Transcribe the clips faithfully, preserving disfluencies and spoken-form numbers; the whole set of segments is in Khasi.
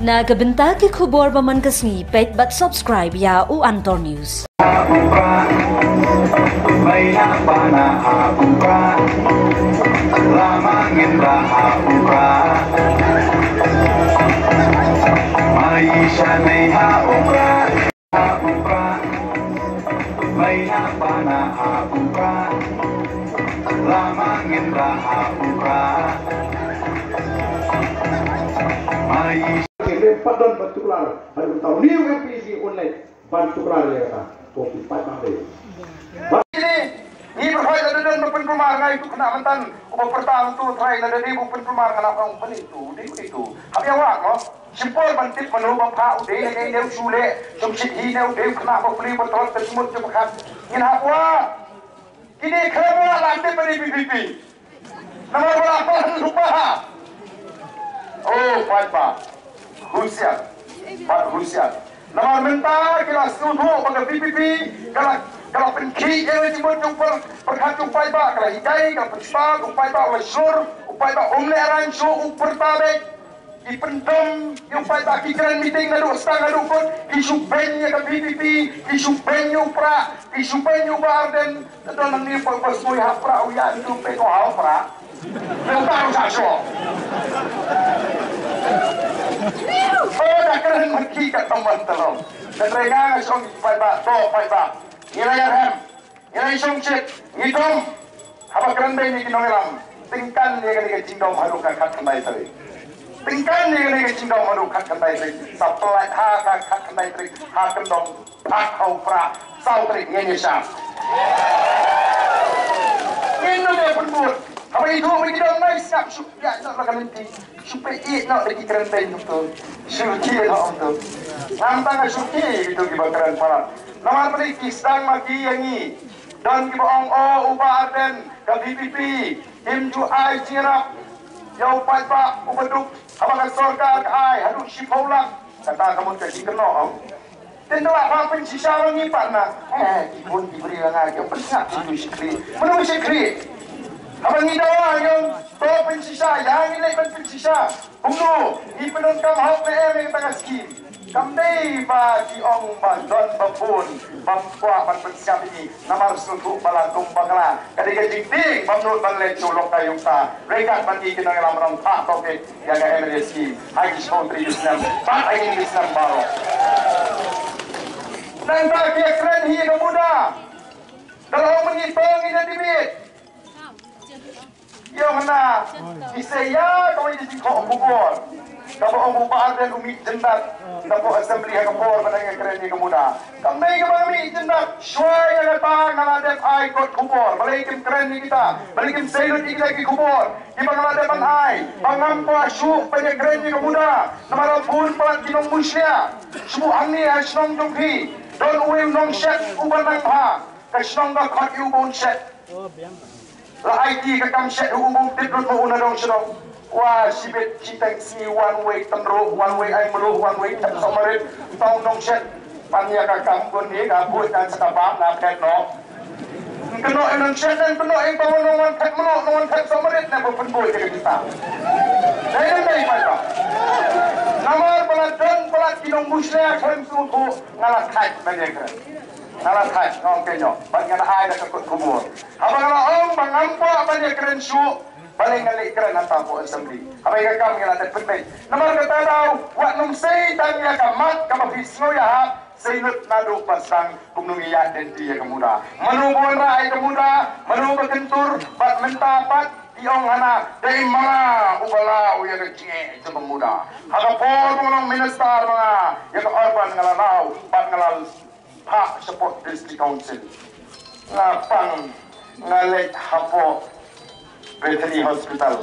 Na ka bynta ki khubor ba man ka sngi, peit bad subscribe ïa u Antor News. Ki leh pat don ban tuklar haduh mynta une u M P C online ban tuklar ïa kata. Ko ki paidbah dei. Ngi pyrkhat lada don ba pynkulmar, nga ïathuh kane mynta, uba pyrta hangto trai lada dei ba pynkulmar, nga la ong pynlong tu, dei tu. Hap ïa wad mo. Shim por ban tip mano ba phah, u dei ne u shu leh, shong shit hi ne u dei u khynnah ba pule ba trot ka jingmut jingpyrkhat. Ngin hap wad. Kine khlem wad la tip ba dei V P P. Namar ba la pynlypa. Oh, paidbah. Husiar. Bad husiar. Namar mynta ki la sngewthuh ba ka V P P ka la, ka la pynkhih ïa ka jingmut jingpyrkhat jong u paidbah, ka la hikai, ka la pynspah, u paidbah u la shlur, u paidbah um lehraiñ shuh, u pyrta beit. Ki pyndem ïa u paidbah, ki kren meeting naduh stang haduh kut, ki shu beiñ ïa ka V P P, ki shu beiñ ïa u Prah, ki shu beiñ ïa u Bah Ardent, te don nangne ba, ba sngewhap Prah, u ïa ndu pe ko hap Prah. Ïa u Prah u sa shuh. Ba da kren ma ki ka tymmen tyrlong. Ka trai nga nga shong ki paidbah, to paidbah. Ngi la ïa rem. Ngi la ïa shongshit, ngi dom. Haba kren beiñ ïa ki nongïalam, tyngkan ïa kane ka jingdom haduh ka khatkhyndai tarik. Tyngkan ïa kane ka jingdom haduh khatkhyndai tarik. Sa pynlait ha ka khatkhyndai tarik, ha kyndong, phah ha u Prah, saw tarik ngin ïa shah. Ngin ym ïa pynbud. Haba ïathuh ba ki dom nai sngap shuh ïa noh la ka lynti. Shu peit noh da ki kren beiñ kumto. Shu kiew noh kumto. Ngam tang shu kiew ïa kito kiba kren palat. Namar balei ki sdang ma ki ïa ngi. Don kiba ong, oh, u Bah Ardent, ka V P P kim ju ai jingïarap ïa u paidbah uba duk haba ka sorkar ka ai haduh shiphew lak. Kata ka mut ka jingkynnoh, ong. Tynrai ba pynshisha ba ngi pat na. Eh, ki bun ki briew nga ki pynsngap shi tu shikri. Mano shikri? Haba ngi dawa ïa to pynshisha, ïa ngi leh ban pynshisha. Kumno ngi pyndonkam hok ne em ïa kata ka skim? Kam dei ba ki ong ba don ba bun ba kwah ban pynsngap ïa ngi. Namar sngewthuh ba la kum bakla. Ka dei ka jingtieng bym nud ban leit sha u Lokayukta. Ryngkat bad ngi ki nongïalam rong phah topic ïa ka M L A scheme ha ki shiphew tarik u snem bad ha kine ki snem baroh. Nangta ki ïakren hi ïa ka MUDA. Ka la ong ba ngi to ngi da debate. Ïa hana, ki sa ïa kawei ka jingkhoh khubor. Kaba ong u Bah Ardent u mih jyndat na poh assembly ha ka por ba dang ïakren ïa ka MUDA. Kam dei kaba mih jyndat, shuwa ïa kata nga la dep ai kot khubor. Balei kim kren ïa kita, balei kim sei lut ïa kita ki khubor kiba nga la dep ban ai, ba ngam kwah shuh ban ïakren ïa ka MUDA. Namar la bun palat ki nongmushlia. Shu hangne ha shnong jong phi don uwei u nongshet uba nang bha. Ka shnong ka khot ïa u ba un shet. La aiti ka kam shet u bum tip lut ma u na dong shnong. Wa shibit shiteng sngi wan wei tynru wan wei ai mru wan wei thep sohmarit. Tong nongshet pan ïa ka kam kun ni ka buit kan sa ka bam na phet noh. Kynnoh ïa nongshet, kynnoh ïa ba nong wan thep mru nong wan thep sohmarit na ba pynbuit ïa ka kita. Dei dei dei pai ba. Namar ba la don ba la ki nongmushlia khlem sngewthuh nga la thait ban ïa ka. Nga la thait, nga ong kynnoh bad nga la ai da ka kot khubor. Haba nga la ong ba ngam kwah ban ïakren shuh, balei nga leit kren hangta hapoh assembly? Haba ïa ka kam nga la dep pynbeit. Namar kata daw wat nym sei tang ïa ka mat kaba phi sngew ïahap, sei lut naduh ba sdang kumno ngi ïaid lynti ïa ka MUDA. Mano ba wanrah ïa ka MUDA, mano ba kyntur, bad mynta pat ki ong hana dei ma nga uba law ïa ka jingeh jong ka MUDA. Ha ka por ba nga long minister ma nga ïa ka urban nga la law bad nga la phah shapoh District Council. Nga pang, nga leit hapoh Bethany Hospital.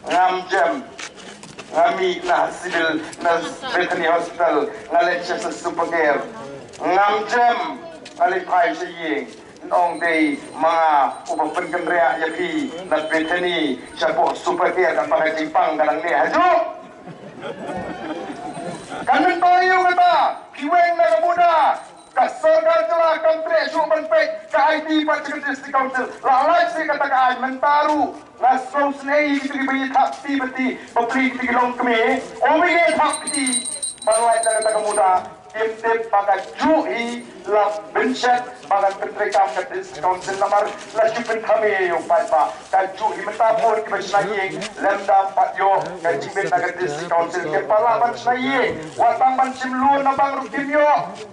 Ngam jem, nga mih na civil na Bethany Hospital, nga leit sha super care. Ngam jem, nga leit phai sha ïing. Nong dei ma nga uba pynkynriah ïa phi na Bethany shapoh super care, kan ba ka jingpang ka dang neh hajuh. Kan myntoi ïa u kata, phi weng na ka MUDA. Ka sorkar jylla kam treh shuh ban peit ka aiti pat sha ka District Council. La lait sha kata ka aiñ mynta ruh. Nga sngewsynei ïa kito kiba ïa thap kti bad kti bapli, kito ki longkmie. Ym ïa thap kti ban lait na kata ka muda. Kim tip ba kajuh hi la bynshet ba kan pyntreikam ka District Council namar la shu pynthame ïa u paidbah. Kajuh hi mynta bun kiba shna ïing lem dam pat ïoh ka jingbit na ka District Council. Kim pat lah ban shna ïing, wat tang ban shim loan na bank ruh kim ïoh.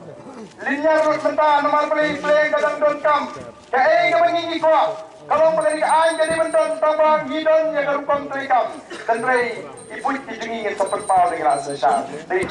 Linear road mynta namar balei, balei ka dang donkam. Kaei kaba ngi ngi kwah? Ka long ba kane ka aiñ ka dei ban don tang ba ngi don ïa ka rukom treikam. Hynrei i buit i jong ngi ngin sa pynpaw da ngi la synshar. Dei